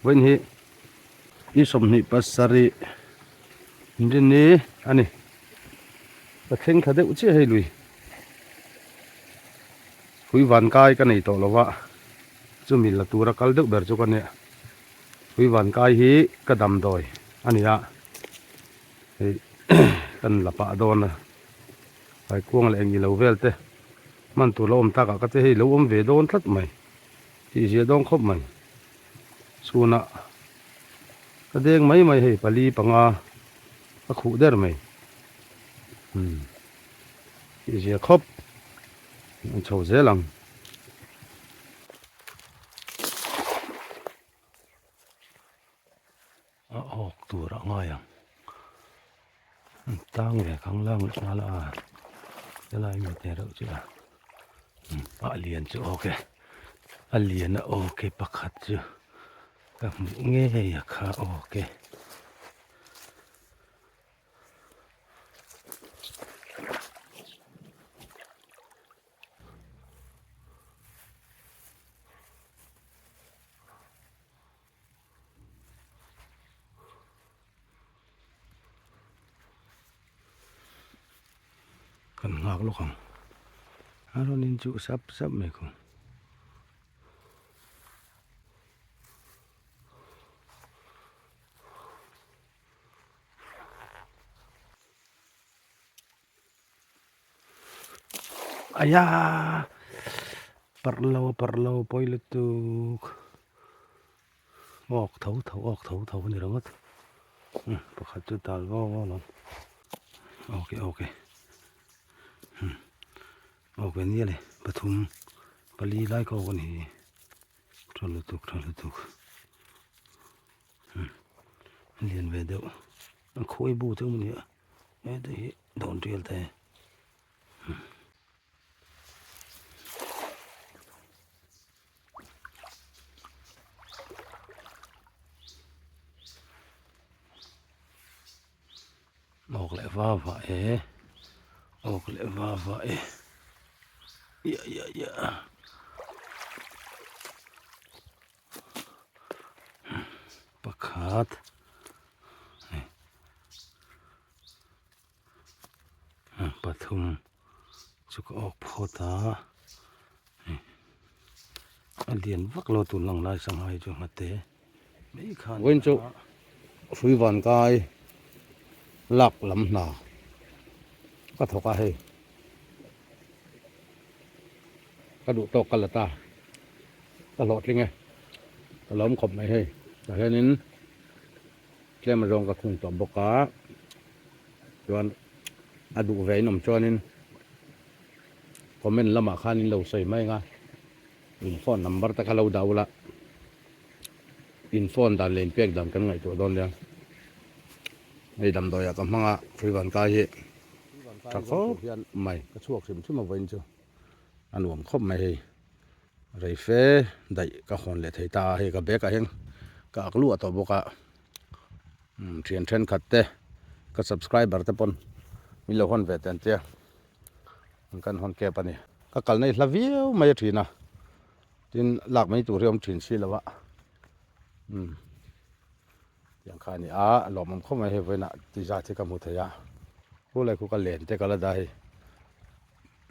Vawiin hi ni 27 inrinni a ni. Ka thleng thla deuh chiah hei lui. Hui van kai ka nei tawh lo va, chumi la tura kal deuh ber chu ka nia. Hui van kai hi ka damdawi a ni a, hei kan la pah dawn a, kaikuang leh eng ilo vel te hman tur la awm takah ka che hei lo awm ve dawn tlat mai. Tih zia dawn khawp mai. Chhunah ka deng mai mai hei pali panga a khuh der mai. Umm tih zia khawp an chho zel ang. A awk tur a ngai ang. An tang ve khang lang leh nghal a helai mi te reuh chu a a lian chu awk e a lian a awk e pakhat chu ka hmuh ngei a kha awk e. Kan nghak lawk ang a rawn in chuh sap sap mai khaw. Aya parh lo parh lo pawi lutuk awk tho tho awk tho tho a ni ringawt umm pakhat chu dal vau vau lo awk e awk e umm awk e nia le pathum pali lai ka awk a ni hi tha lutuk tha lutuk umm a lian ve deuh a khawi bu te awm a ni a. Hete hi dawn tial te. Awk leh va va e. Awk leh va va e. Ia ia ia. Pakhat. Pathum chu ka awk phawt a a lian vak lo tun lang lai sangha hi chu nghate mai khan Vawiin chu hrui van kai lak lam hna ka thawk a hei ka duh tawk ka la ta ka hlawhtling e ka lawm khawp mai hei tah hianin. Tlem a zawng ka khung tawh bawk a, chuan a duh ve in awm chuanin comment lamah khan in lo sawi mai ang a, in phone number te kha lo dah ula, in phone dan leh in pek dan kan ngaihtuah dawn nia. Hei damdawiah ka hmang a, Hruivan kai hi tha khawp mai. Ka chhuak hrim hrim a vawiin chu a nuam khawp mai hei. Rei fe daih ka hawn leh thei ta a, hei ka bag ah hian ka ak luah tawh bawk a, umm thian thenkhat te ka subscriber te pawn min lo hawn ve teh an tia, an kan hawn kep a ni. Ka kalna hi hla viau mai a thin a, tin lak mai tur hi a awm thin si lo a, umm tiang kha a ni a, lawmawm khawp mai hei vawiinah ti zat hi ka hmu thei a, khulai khu ka len te ka la dah hei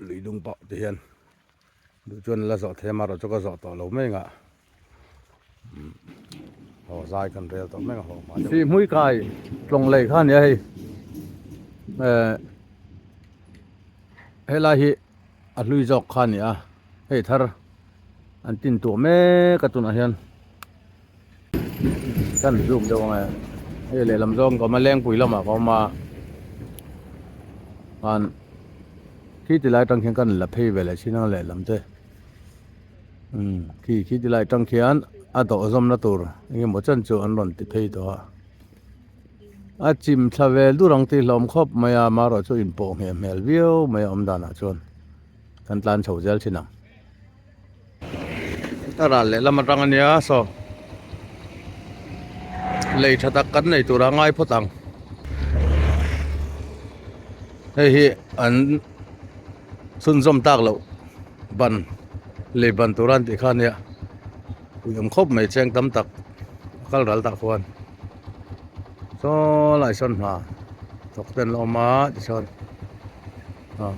lui dung pawh ti hian. Duh chuan la zawh thei a marawh chu ka zawh tawh lo mai ngah haw zai kan rel tawh mai ang haw hma deuh. Sihhmui kai tlawng lei kha a nia hei eh helai hi a hlui zawk kha a ni a hei thar an tin tuah mek a tunah hian kan zoom deuh ang e hei lehlam zawng ka awm a lengpui lamah ka awm a khan. Khi ti lai atang khian kan la phei ve leh chin ang lehlam te umm khi khi ti lai atang khian a dawh zawmna tur eng emaw chen chu an rawn ti phei tawh a a chim thla vel dur ang tih hlawm khawp mai a amaherawh chu inpawh ngheh hmel viau mai a awm danah chuan kan tlan chho zel thin ang. A ral lehlam atang a nia saw lei tha tak kan nei tura ngai phawt ang hei hi an chhunzawm tak loh ban lei ban tura an tih kha a nia ui awm khawp mai cheng tam tak a kal ral tah khuan saw lai sawn hna thawk te an la awm a tichuan ah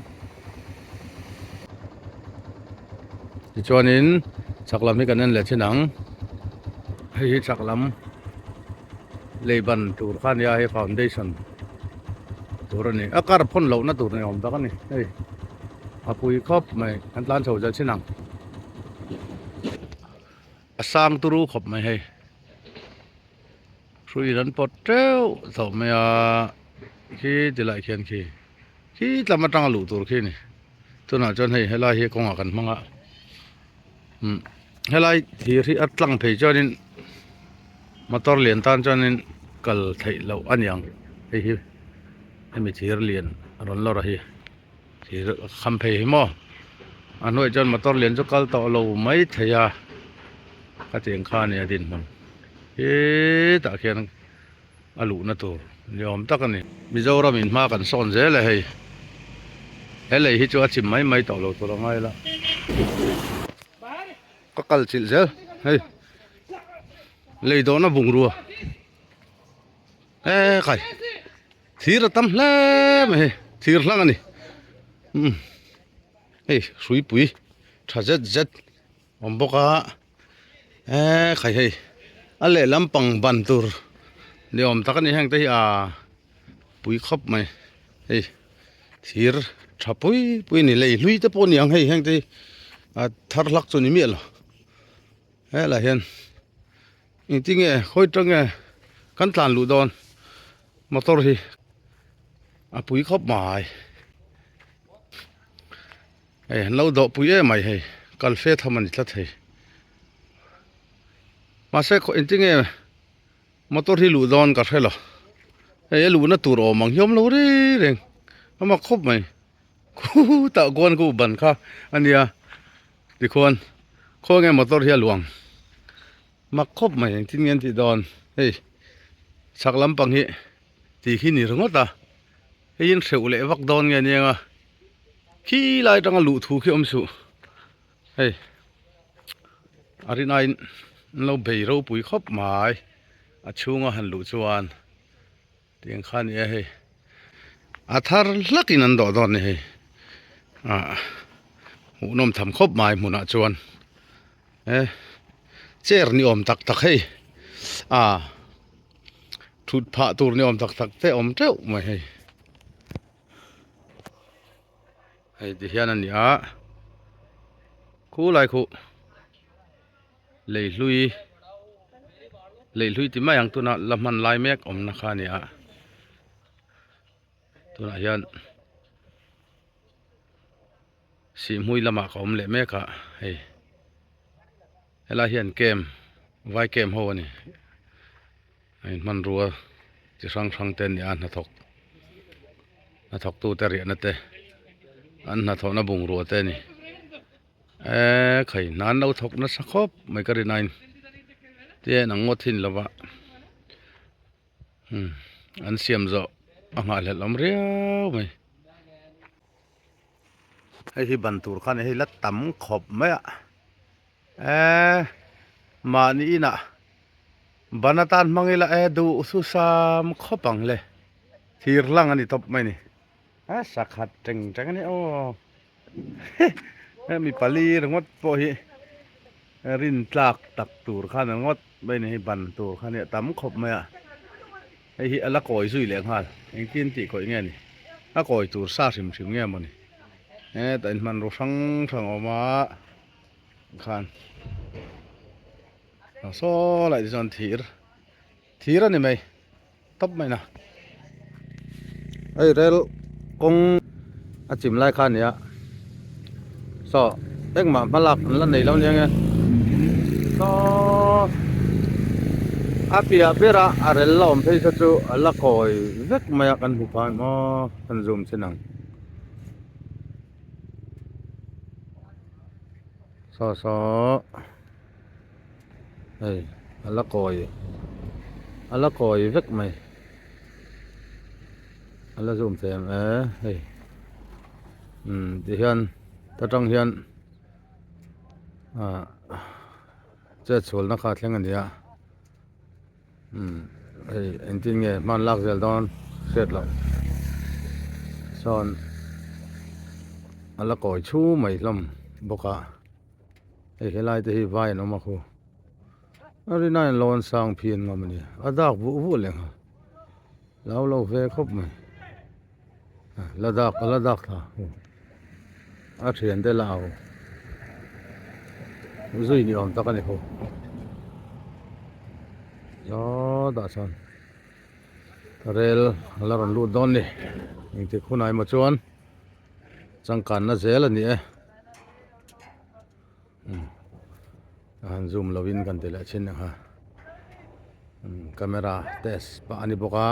tichuanin chhak lam hi kan en leh thin ang hei hi chhak lam lei ban tur kha a nia hei foundation tur a ni a kar phawn lohna tur ni awm tak a ni hei a pui khawp mai kan tlan chho zel thin ang. A sang turu khawp mai hei hrui an pawt teuh tawh mai a khi ti lai khian khi khi tlam atanga luh tur khi a ni tunah chuan hei helai hi kawngah kan hmang a umm helai thir hi a tlang phei chuanin motor lian tan chuanin kal theih loh a ni ang hei hi hemi thir lian rawn lawr a hi. Thir a kham phei hi maw a hnuaiah chuan motor lian chu kal tawh lo mai thei a khatiang kha a ni a dinhmun hetah khian a luhna tur ni awm tak a ni. Mizoram in hma kan sawn zel e hei he lei hi chu a chim mai mai tawh lo tur a ngai la ka kal chilh zel hei lei dawhna bungrua e khai. Thir a tam hle mai hei thir hlang a ni umm hei hruipui tha zet zet awm bawk a eee khai hei a lehlam pang ban tur ni awm tak a ni heng te hi aa pui khawp mai hei thir tha pui pui a ni lei hlui te pawh a ni ang hei heng te hi a thar hlak chu a ni miah lo helaiah hian. Engtinge khawi tange kan tlan luh dawn motor hi a pui khawp mai hei an lo dawh pui em mai hei kal fe tham a ni tlat hei mahse khaw engtinge motor hi luh dawn ka hre lo hei a luhna tur awm ang hi awm lo reng reng a mak khawp mai khutah khuan khu ban kha a nia. Tikhuan khaw nge motor hi a luang mak khawp mai engtin nge an tih dawn hei chhak lampang hi tih khi ni ringawt a hei in hreuh leh vak dawn nge aniang a khi lai atanga luh thu khi awm suh hei a rin aiin an lo bei ropui khawp mai a chhunga han luh chuan. Tiang kha a ni a hei a thar hlak in an dawh dawn a ni hei ah hmuhnawm tham khawp mai hmunah chuan e chair ni awm tak tak hei ah thut phah tur ni awm tak tak te awm teuh mai hei hei ti hian a ni a khulai khuh. Lei hlui lei hlui ti mai ang tuna la hman lai mek awmna kha a ni a tunah hian sihhmui lamah ka awm leh mek a hei helai hian camp vai camp ho a ni a in hmanrua chi hrang hrang te an ni a hnathawk hnathawk tute riahna te an hnathawhna bungrua te a ni. Eee khai hna an lo thawk nasa khawp mai ka rin ain te an ang ngawt thin lova umm an siam zawh a nghahhlelh awm riau mai hei hi ban tur kha a ni hei la tam khawp mai a eee mahni inah ban atan hmang ila e duh susam khawp ang le thir hlang a ni tawp mai a ni a sakhat teng teng a ni aw. Hemi pali ringawt pawh hi rin tlak tak tur khan ringawt mai ni hei ban tur kha nia tam khawp mai a hei hi a la kawi zui leh nghal engtin tih kawih nge ni a kawi tur sa hrim hrim nge mawni hetah in hmanrua hrang hrang a awm a khan saw lai te chuan thir thir a ni mai. Tawp mai na. Hei rel kawng a chim lai kha a ni a saw engmah hma lak an la nei lo nia nge saw a piah ber a a rel la awm phei kha chu a la kawi vek mai a kan hmu phai maw kan zoom chin ang saw saw. Hei a la kawi a la kawi vek mai a la zoom thei ang e hei umm ti hian ta tang hian ah chet chhualna kha a thleng a ni a. Umm hei engtin nge hman lak zel dawn hriat loh sawn a la kawi chhu mai hlawm bawk a hei helai te hi vai an awm a khu a rin aiin lawn sang phian ngam a ni a dak vuh vuh leh nghal lo lo ve khawp mai la dak a la dak thla a thian te la au zui ni awm tak a ni ho zaw dah chuan rel a la rawn lut dawn ni engtik hunah emaw chuan changkanna zel a ni e a han zoom lovin kan ti leh thin ang a camera test pah a ni bawk a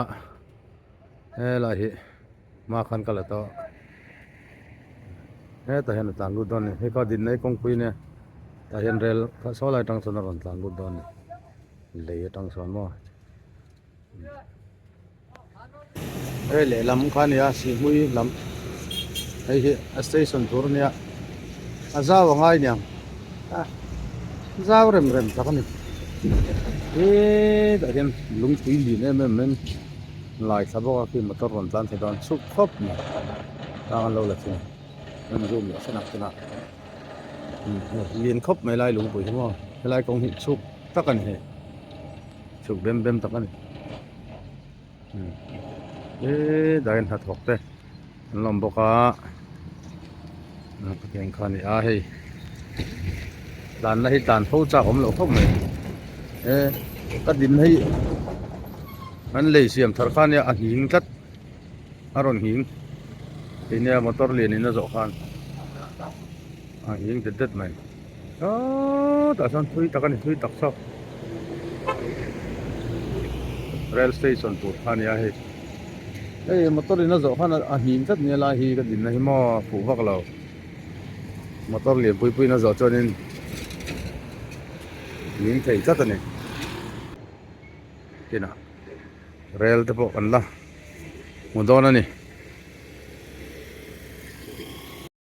helai hi hma khan ka la tawh hetah hian a tlan lut dawn a ni hei kha dinna hi kawngpui nia tah hian rel kha saw lai atang chuan a rawn tlan lut dawn a ni lei atang chuan maw. Hei lehlam kha a nia Sihhmui lam hei hi a station tur a nia a zau a ngai niang a zau rem rem tak a ni hetah hian lungpui lin em em in lai thla bawk a khi motor rawn tlan thei dawn chhuk khawp mai tang an lo la thung an zoom leh sen ang tunah lian khawp mai lai lungpui hi maw helai kawng hi chhuk tak a ni hei. Chhuk bem bem tak a ni he dai hnathawk te an lawm bawk a pathian kha a ni a hei tlanna hi tlan fo chak awm loh khawp mai he ka din hei an lei siam thar kha ania a nghing tlat a rawn nghing ti nia motor lian in a zawh khan a nghing det det mai. Sawtah chuan thui tak a ni thui tak chauh rail station tur kha a ni a hei hei motor in a zawh khan a hnim tlat nia lai hi ka dinna hi maw a fuh vak lo motor lian pui pui in a zawh chuanin hnim thei tlat a ni kinah rail te pawh kan la hmu dawn a ni.